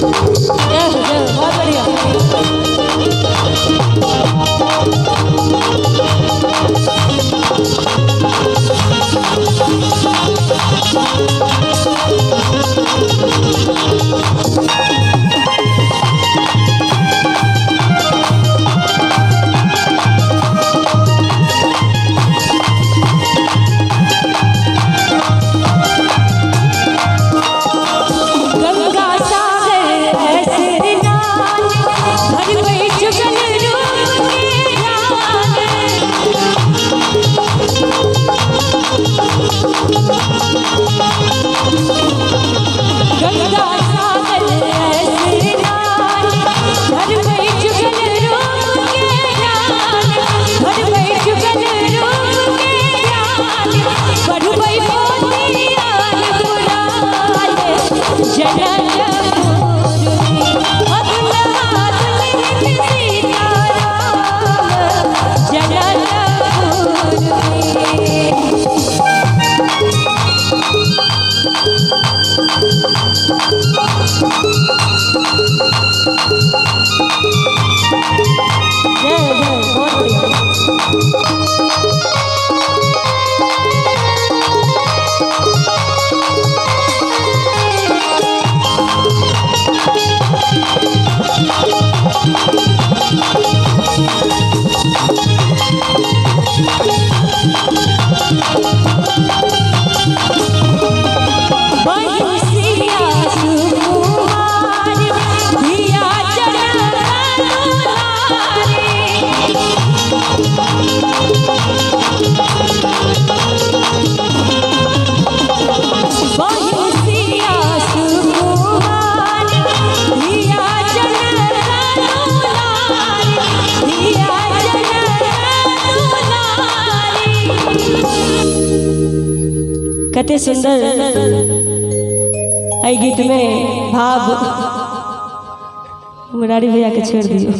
जय हो, जय हो, बहुत बढ़िया। गंगा सागर ऐसे नान, भर गई जुगल रूप के ध्यान। गंगा सागर ऐसे नान, भर गई जुगल रूप के ध्यान, भर गई जुगल रूप के ध्यान, पढ़ गई पोथियार पुराण, जनकपुर में अगुनाथ सीताराम, जनकपुर में। जय जय, बहुत बढ़िया। बहिसिया सुकुमार, धिया जनक दुलारे। बहिसिया सुकुमार, धिया जनक दुलारे, धिया जनक दुलारे। कते सुंदर एहि गीत में भाव। मुरारी भैया के छोड़ दियो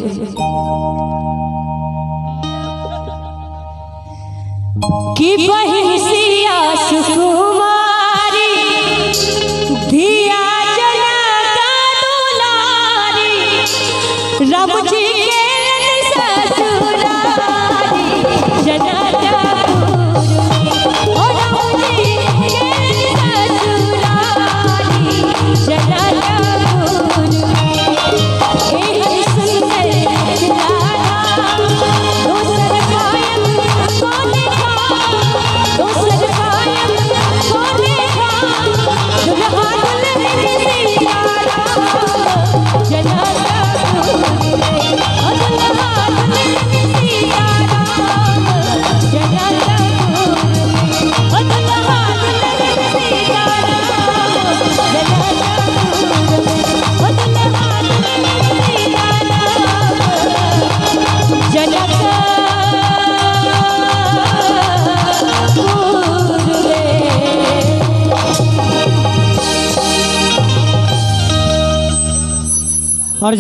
कि बहिसिया सुकुमार